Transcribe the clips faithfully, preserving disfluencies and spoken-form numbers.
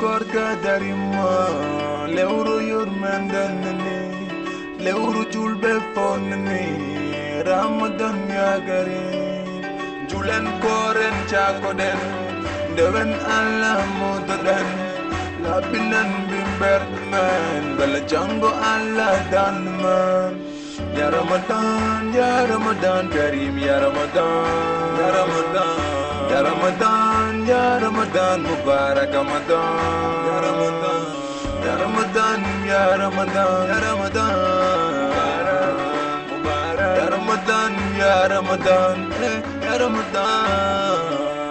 Barka darima, lewru yurmenden ni, lewru julɓe fof ni, Ramadan ya Karim. Julen kooren caakoɗen, ndewen Allah modoɗen, laɓɓinen mbimbert men, bala janngo Allah dan men. Ya Ramadan, ya Ramadan Karim, ya Ramadan, ya Ramadan, ya Ramadan, ya Ramadan Mubarak Ramadan, ya Ramadan, ya Ramadan, ya Ramadan, ya Ramadan Mubarak, Mubarak, ya Ramadan, ya Ramadan, eh, ya Ramadan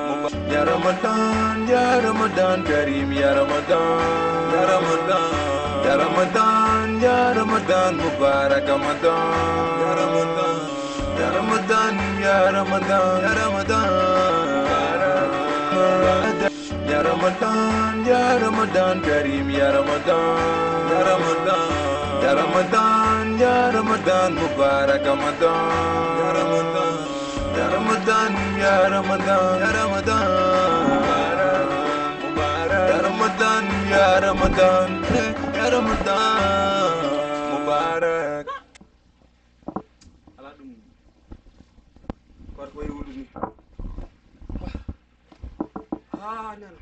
Mubarak. Ya Ramadan, ya Ramadan Karim, ya Ramadan, ya Ramadan, ya Ramadan, ya Ramadan Mubarak Ramadan, ya Ramadan, ya Ramadan, ya Ramadan, ya Ramadan, ya Ramadan, ya Ramadan Karim, ya Ramadan, ya Ramadan, ya Ramadan, ya Ramadan Mubarak Ramadan, ya Ramadan. Ya Ramadan, ya Ramadan, ya Ramadan Mubarak, Mubarak. Ya Ramadan, ya Ramadan, eh, ya Ramadan Mubarak. Ala ɗum. Koto ko e wulude. Ah, nana.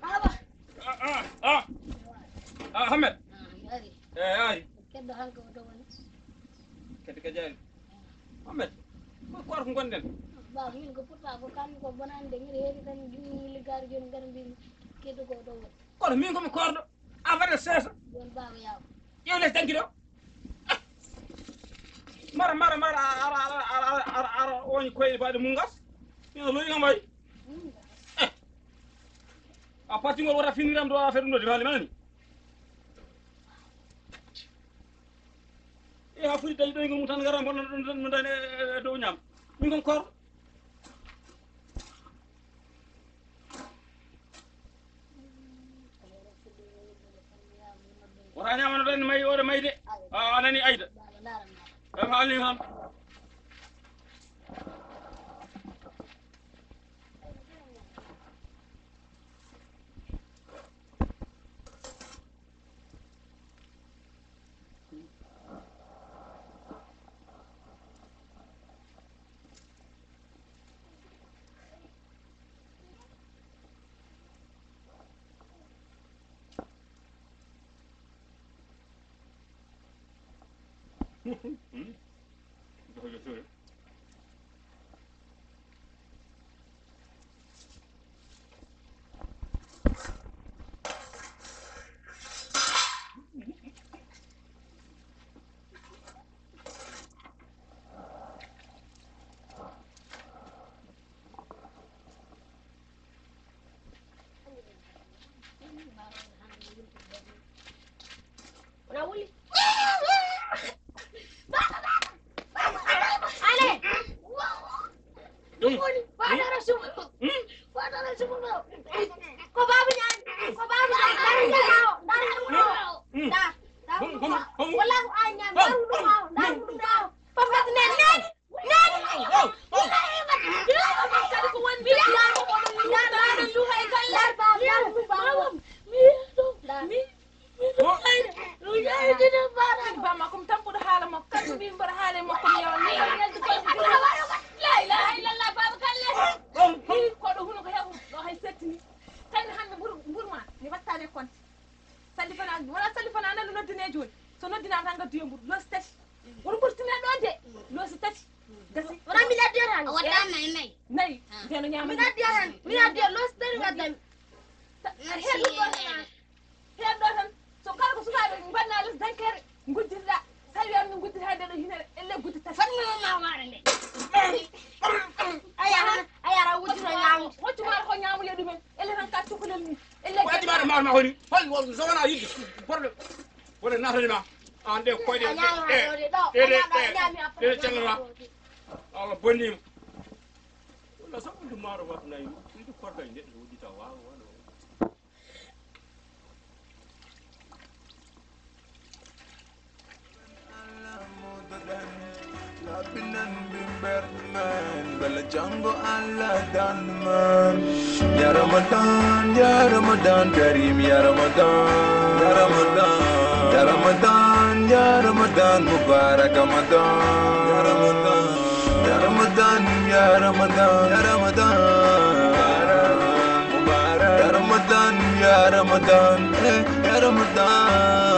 Baba. Ah, ah, ah. Ah, Ahmed. Ah, mi ari. Eh, ari. Keddo hanko o dogon. Keddo ka jari. Ahmed. Ko koor ko gonden. Baba, min ko pourtant ko kan ko bonande, mi heedi tan, mi liggaade jooni, ngara mbiimi keddo ko dogon. Kono min ko mi korɗo. A waɗa seesa. Ɗon baba yaw. Ƴeew les danki ɗo. Ah. Mara, mara, mara, ara, ara, ara, ara, ara, woni koyɗe baɗe mum gas. Ina loyi ngam wayi. Eh. A parti ngol wota finiram ɗo affaire ɗum ɗo dimali mani. E ha foti dañi ɗo ngol mum tan ngara mbonna ɗum tan mo dañi e dow ñaam. Min kon koor. Wota ñamano ɗen mayi, oɗo mayi de. A, a nani ayda. Ɗan haalni kam. Wona wuli. Baba, baba, baba, baba, ale. Ɗum woni fatara sumo. Fatara sumo. Ko baba ñaami. Ko baba ñaami. Dari ɗum ɗo. Dari ɗum ɗo. Da. Da. Wala ko a ñaami. Dari ɗum ɗo. Dari ɗum ɗo. Papa ne ne. Bamma kom tampuɗo haala makko, kamɓe mbi mbaɗa haala e makko mi yawa ni. La ilaha illallah, baba kalle. Ko ɗo huno ko heɓo ɗo hay settini. Tan hande mburu mburu ma mi wattane konte. Salli fana wala salli fana nan noddine joni. So noddina tan gaddu yo mburu losi tati. Wuro ɓurtine ɗo de. Loosi tati. Gasi. Wona mi laddi tan. A waɗa nayi nayi. Nayi. Ndeno ñaama. Mi laddi tan. Mi laddi loosi tati waddami. Heen ɗo tan. So kala ko sukaaɓe mbanna les dankere nguddirɗa. Tawi an no guddita hay ndeɗo hinere elle guddi tati. Fotmi ma waɗa nde. Aya tan aya tan wujjito ñaamude. Hoccu maɗa ko ñaamuye ɗumen elle tan ka cukalel mum. Elle ko addi maɗa mawma honi hol so wona yidde problème. Wona natanima an ɗe koyɗe ɗe ɗe ɗe ɗe cellata. Allah Bonniima. Walla sabu ɗum maaro waɗ nayi ɗum ko korka e neɗɗo wujita waawa wano. Labinan bimber man, bala jango Allah dan man. Ya Ramadan, ya Ramadan Karim, ya Ramadan, ya Ramadan, ya Ramadan, ya Ramadan Mubarak Ramadan, ya Ramadan, ya Ramadan, ya Ramadan, ya Ramadan Mubarak, ya Ramadan, ya Ramadan, eh, ya Ramadan.